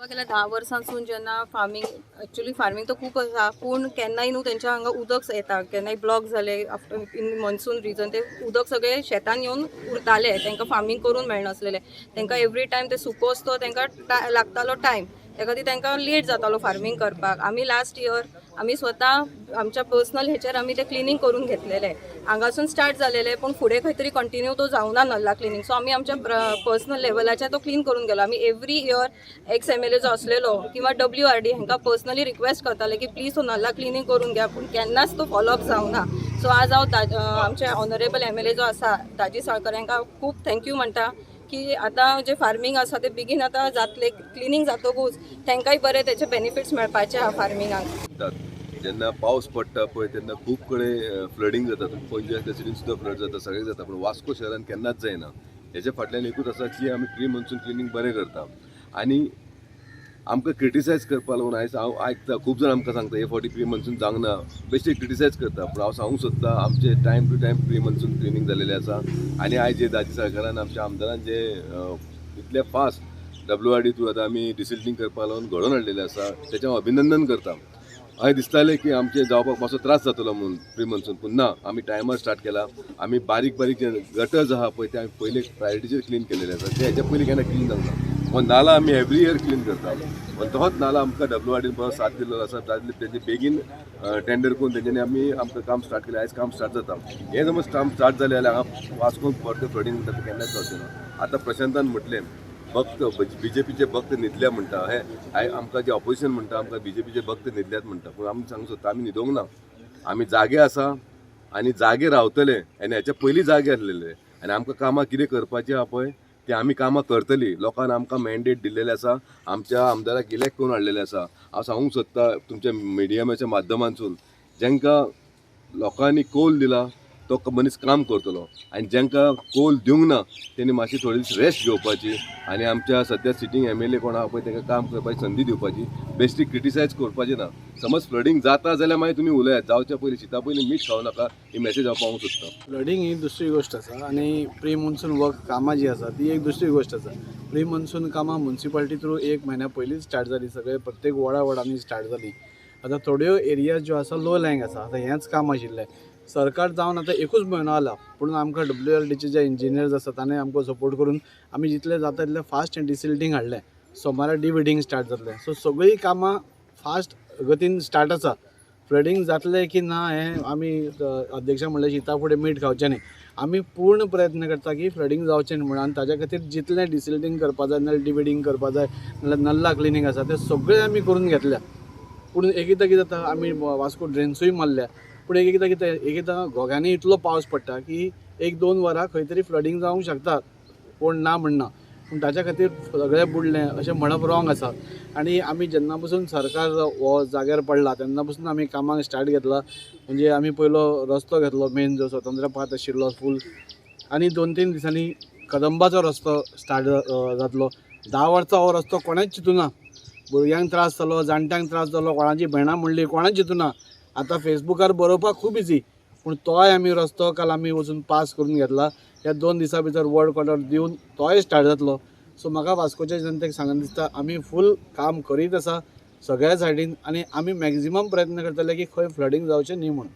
पळोवपाक गेल्यार 10 वर्सांसून जेन्ना फार्मींग, एक्चुअली फार्मींग तर खूब आसा, पूण केन्नाय न्हू तेंच्या हांगा उदक येता, केन्नाय ब्लॉक जाले आफ्टर इन मॉन्सून रिजन, ते उदक सगळें शेतान येवन उरताले, तांकां फार्मींग करून मेळनासलेलें. तांकां एवरी टायम ते सुको आसतो तांकां लागतालो टायम, त्या खातीर तांकां लेट जातालो फार्मींग करपाक. आमी लास्ट इयर आमी स्वता आमच्या पर्सनल हेचेर आमी ते क्लिनींग करून घेतलेले. हांगासून स्टार्ट जालेले, पूण फुडें खंय तरी कंटिन्यू तो जावना नल्ला क्लिनींग. सो आमी आमच्या पर्सनल लेवलाचेर तो क्लीन करून गेलो. आमी every year x MLA जो आसलेलो किंवा WRD हांकां पर्सनली रिक्वेस्ट करताले की प्लीज तो नल्ला क्लिनींग करून घ्या, पूण केन्नाच तो फॉलोअप जावना. सो आज हांव आमचे ऑनरेबल MLA जो आसा दाजी साळकर हांकां खूब thank you म्हणटा की आतां जे फार्मींग आसा ते बेगीन आतां जातले. क्लिनींग जातकूच तांकांय बरें तेचे बेनिफिट्स मेळपाचे आहा फार्मिंगाक. जेन्ना पावस पडटा पळय तेन्ना खूब कडेन फ्लडींग जाता. पणजे असल्या सिटीन सुद्दां फ्लड जाता, सगळें जाता, पूण वास्को शहरान केन्नाच जायना. हेच्या फाटल्यान एकूच आसा की आमी प्री मॉन्सून क्लिनींग बरें करता. आनी आमकां क्रिटिसायज करपा लागून आयज हांव आयकता, खूब जाण आमकां सांगता हे फावटी प्री मॉन्सून जावंक ना, बेश्टे क्रिटिसायज करता. पूण हांव सांगूंक सोदता, आमचे time to time pre monsoon cleaning जालेलें आसा. आनी आयज जे दाजी सरकारान, आमच्या आमदारान जे इतले फास्ट WRD through आतां आमी डिसिल्टींग करपा लागून घडोवन हाडलेलें आसा, तेचें हांव अभिनंदन करता. अशें दिसतालें की आमचें जावपाक मातसो त्रास जातलो म्हणून प्री मॉन्सून, पूण ना, आमी टायमार स्टार्ट केला. आमी बारीक बारीक जे गटर्स आहा पळय ते आमी पयले प्रायोरिटीचेर क्लीन केलेले आसा. ते हेच्या पयलीं केन्ना क्लीन जावंक ना. हो नाला आमी एवरी इयर क्लीन करता, पण तोच नाला आमकां WRDन बरो साथ दिल्लो आसा. तेजे बेगीन टेंडर करून तेंच्यांनी आमी आमकां काम स्टार्ट केलें. आयज काम स्टार्ट जाता. हें समज काम स्टार्ट जालें जाल्यार हांगा वास्कोन परतें फ्लडींग जाता तें केन्नाच जावचें ना. आतां प्रशांतान म्हटलें, भक्त BJPचे भक्त न्हिदल्या म्हणटा. हे आमकां जे ऑपोजिशन म्हणटा, आमकां BJPचे भक्त न्हिदल्यात म्हणटा, पूण आमी सांगूंक सोदता, आमी न्हिदोंक ना, आमी जागे आसा आनी जागे रावतले. आनी हेच्या पयलीं जागे आसलेले आनी आमकां कामां कितें करपाचें आहा पळय ती आमी कामां करतली. लोकांक आमकां मॅन्डेट दिल्लेलें आसा, आमच्या आमदाराक इलेक्ट करून हाडलेलें आसा. हांव सांगूंक सोदता तुमच्या मिडियमाच्या माध्यमांतसून, जांकां लोकांनी कौल दिला तो मनीस काम करतलो आनी जांकां कौल दिवंक ना तेणी मातशी थोडी रेस्ट घेवपाची आनी आमच्या सद्या सिटींग MLA कोण आहा पळय तांकां काम करपाची संदी दिवपाची, बेश्टी क्रिटिसायज करपाची ना. समज फ्लडींग जाता जाल्यार मागीर तुमी उलयात, जावच्या पयलीं शिता पयलीं मीठ खावं नाका, ही मॅसेज हांव पावोवंक सोदतां. फ्लडींग ही दुसरी गोश्ट आसा आनी प्री मॉन्सून वर्क कामां जी आसा ती एक दुसरी गोश्ट आसा. प्री मॉन्सून कामां मुन्सिपालिटी थ्रू 1 म्हयन्या पयलींच स्टार्ट जाली, सगळे प्रत्येक वॉर्डा वॉर्डांनी स्टार्ट जाली. आतां थोड्यो एरियाज ज्यो आसा लो लायंग आसा. आतां हेंच काम आशिल्लें सरकार जावन आतां 1 म्हयनो जाला, पूण आमकां WRDचे जे इंजिनियर्स आसा ताणें आमकां सपोर्ट करून आमी जितलें जाता तितलें फास्ट डिसिल्टींग हाडलें. सोमारा डिविडींग स्टार्ट जातलें. सो सगळीं कामां फास्ट गतीन स्टार्ट आसा. फ्लडींग जातलें की ना हें आमी अध्यक्षान म्हणलें शिता फुडें मीठ खावचें न्ही. आमी पूर्ण प्रयत्न करता की फ्लडींग जावचें न्ही म्हणून, आनी ताज्या खातीर जितलें डिसिल्टींग करपा जाय, नाल्यार डिविडींग करपा जाय, नाल्यार नल्ला क्लिनींग आसा तें सगळें आमी करून घेतल्या. पूण एक एकदां कितें जाता, आमी वास्को ड्रेन्सूय मारल्या, पूण एक एकदां कितें, एक एकदां घोग्यांनी इतलो पावस पडटा की 1-2 वरां खंय तरी फ्लडींग जावंक शकता, कोण ना म्हणना, पूण ताच्या खातीर सगळें बुडलें अशें म्हणप रॉंग आसा. आनी आमी जेन्ना पसून सरकार हो जाग्यार पडला तेन्ना पसून आमी कामाक स्टार्ट घेतला. म्हणजे आमी पयलो रस्तो घेतलो मेन जो स्वतंत्र पाथ आशिल्लो फूल, आनी 2-3 दिसांनी कदंबाचो रस्तो स्टार्ट जातलो. 10 वर्सां हो रस्तो कोणेंच चिंतूना, भुरग्यांक त्रास जालो, जाणट्यांक त्रास जालो, कोणाची भेणां म्हणली, कोणेंच चिंतूना. आतां फेसबुकार बरोवपाक खूब इजी, पूण तोय आमी रस्तो काल आमी वचून पास करून घेतला. ह्या 2 दिसां भितर वर्क ऑर्डर दिवन तोय स्टार्ट जातलो. सो म्हाका वास्कोच्या जनतेक सांगन दिसता, आमी फूल काम करीत आसा सगळ्या सायडीन आनी आमी मॅक्झिमम प्रयत्न करतले की खंय फ्लडींग जावचें न्ही म्हणून.